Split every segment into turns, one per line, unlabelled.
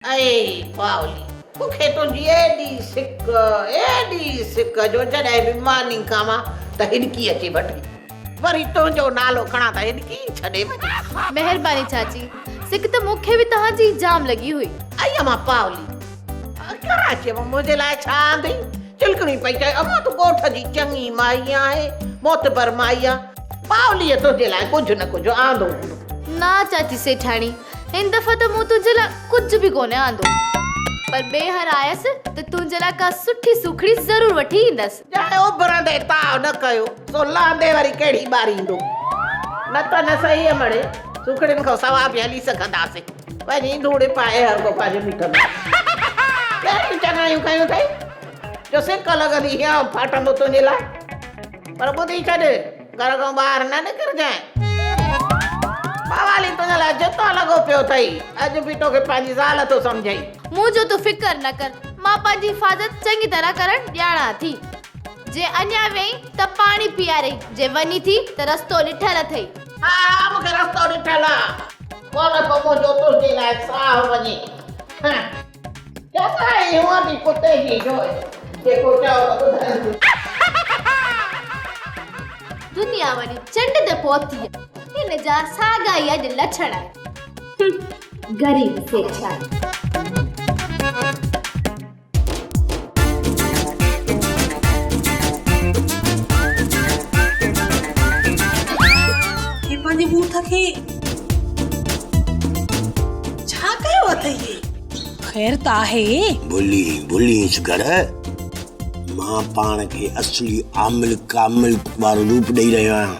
اي پاولي، مون کي تنهنجي ايڏي سڪ، ايڏي سڪ جو جڏهن به ماني کاوان ته هڏڪي اچي وٺي. وري تنهنجو نالو کڻان ته هڏڪي ئي ڇڏي وڃي.
مهرباني چاچي، سڪ ته مون کي به توهان جي جام لڳي هئي.
اي امان پاولي، ڪراچيء مان منهنجي لاء ڇا آندئي؟ چلڪڻي پئي چئي، امان تون ڳوٺ جي چڱي مائي آهين، معتبر مائي آن، پاوليء تنهنجي لاء ڪجهه نه ڪجهه آندو هوندو.
نه چاچي سيٺاڻي، هن دفعي ته مون تنهنجي لاء ڪجهه به ڪونه آندو، پر ٻيهر آيس ته تنهنجي لاء ڪا سٺي سوکڙي ضرور وٺي ايندس.
جنهن اڀرندي تاء نه ڪيو، سو لهندي وري ڪهڙي ٻاريندو. نه ته نه سهي امڙي، سوکڙين کان سوا به هلي سگهنداسين. وڃي ڌوڙ پائي هر ڪو پنهنجي مٺ ۾. ڪهڙيون چڱايون ڪيون اٿئي، جو سڪ لڳندي هيانء ڦاٽندو تنهنجي لاء. پر ٻڌي ڇڏ، گهر کان ٻاهر نه نڪرجانء. پوالي تنهنجي لاء جتو لڳو پيو اٿئي. اڄ به توکي پنهنجي زال ٿو سمجهئي.
منهنجو تون فڪر نه ڪر، مان پنهنجي حفاظت چڱي طرح ڪرڻ ڄاڻان ٿي. جي اڃا ويئين ته پاڻي پياريئي، جي وڃين ٿي ته رستو ڏٺل اٿئي.
ها ها مون کي رستو ڏٺل آ. ڪونه ٿو منهنجو تنهنجي لاء ساهه وڃي. هه. چڱائي هونء به ڪتي جي جوء، جيڪو چئو ته ٻڌندي.
دنيا وڃي چنڊ تي پهتي آ، هن جا ساڳا ئي اڄ لڇڻ آهن. هه غريب سيٺياڻي.
هي پنهنجي ٻوٿ کي ڇا ڪيو اٿئي؟ خير ته آهي؟
ڀلي ڀلينس گهر، مان پاڻ کي اصلي عامل ڪامل وارو روپ ڏئي رهيو آهيان.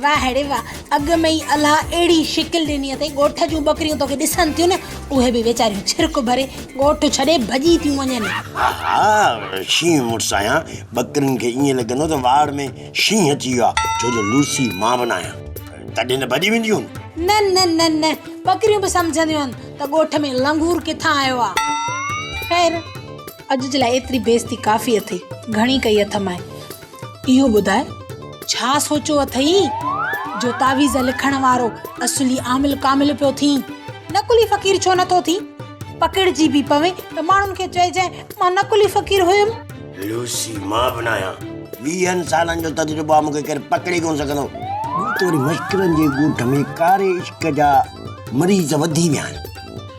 واهه ڙي واهه، اڳ ۾ ئي الله اهڙي شڪل ڏني اٿئي، ڳوٺ جون ٻڪريون توکي ڏسن ٿيون نه، اهي به ويچاريون ڇرڪ ڀري ڳوٺ ڇڏي ڀڄي ٿيون وڃن.
ها ها، شينهن مڙس آهيان، ٻڪرين کي ائين لڳندو ته واڙ ۾ شينهن اچي ويو آهي، ڇو جو لوسي مان به ناهيان، تڏهن ته ڀڄي وينديون.
نه نه نه نه، ٻڪريون به سمجهنديون آهن ته ڳوٺ ۾ لنگور ڪٿان آيو آهي. خير، اڄ جي لاء ايتري بيعزتي ڪافي اٿئي، گهڻي ڪئي اٿمانء. اهو ٻڌاء ڇا سوچيو اٿئي جو تعويذ لکڻ وارو اصلي عامل ڪامل پيو ٿين، نقلي فقير ڇو نٿو ٿين؟ پڪڙجي به پوين ته ماڻهن کي چئجانء مان نقلي فقير هيم.
لوسي مان به ناهيان. ويهن سالن جو تجربو آ مون کي ڪير پڪڙي ڪونه سگهندو. ٻيو ته وري مشڪرن جي ڳوٺ ۾ ڪاري عشق جا مريض وڌي ويا آهن.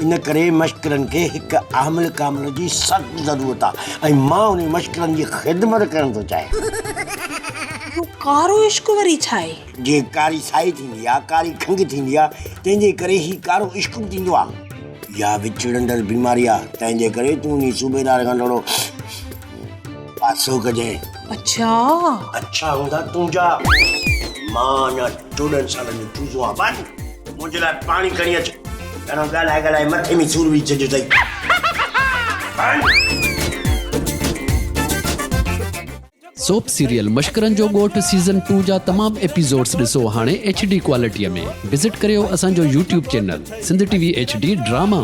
ان ڪري مشڪرن کي هڪ عامل ڪامل جي سخت ضرورت آ ۽ مان انهي مشڪرن جي خدمت ڪرڻ ٿو چاهيان.
اهو ڪارو عشق وري ڇا آهي؟
جيئن ڪاري سائي ٿيندي آ، ڪاري کنگهه ٿيندي آ، تنهن جي ڪري هي ڪارو عشق به ٿيندو آ. اها وچڙندڙ بيماري آ، تنهن جي ڪري تون انهي صوبيدار کان ٿورو پاسو ڪجانء.
اڇا.
اڇا هوندا تنهنجا. مان اڃا 14 سالن جو چوزو آهيان. وڃ منهنجي لاء پاڻي کڻي اچ. گهڻو ڳالهائي ڳالهائي مٿي ۾ سور وجهي ڇڏيو اٿئي. وڃ.
سوپ سيريل مشڪرن جو ڳوٺ سيزن ٽو جا تمام ايپيسوڊس ڏسو هاڻي ايڇ ڊي ڪوالٽي ۾ وزٽ ڪريو اسان جو YouTube channel Sindh T V H D drama.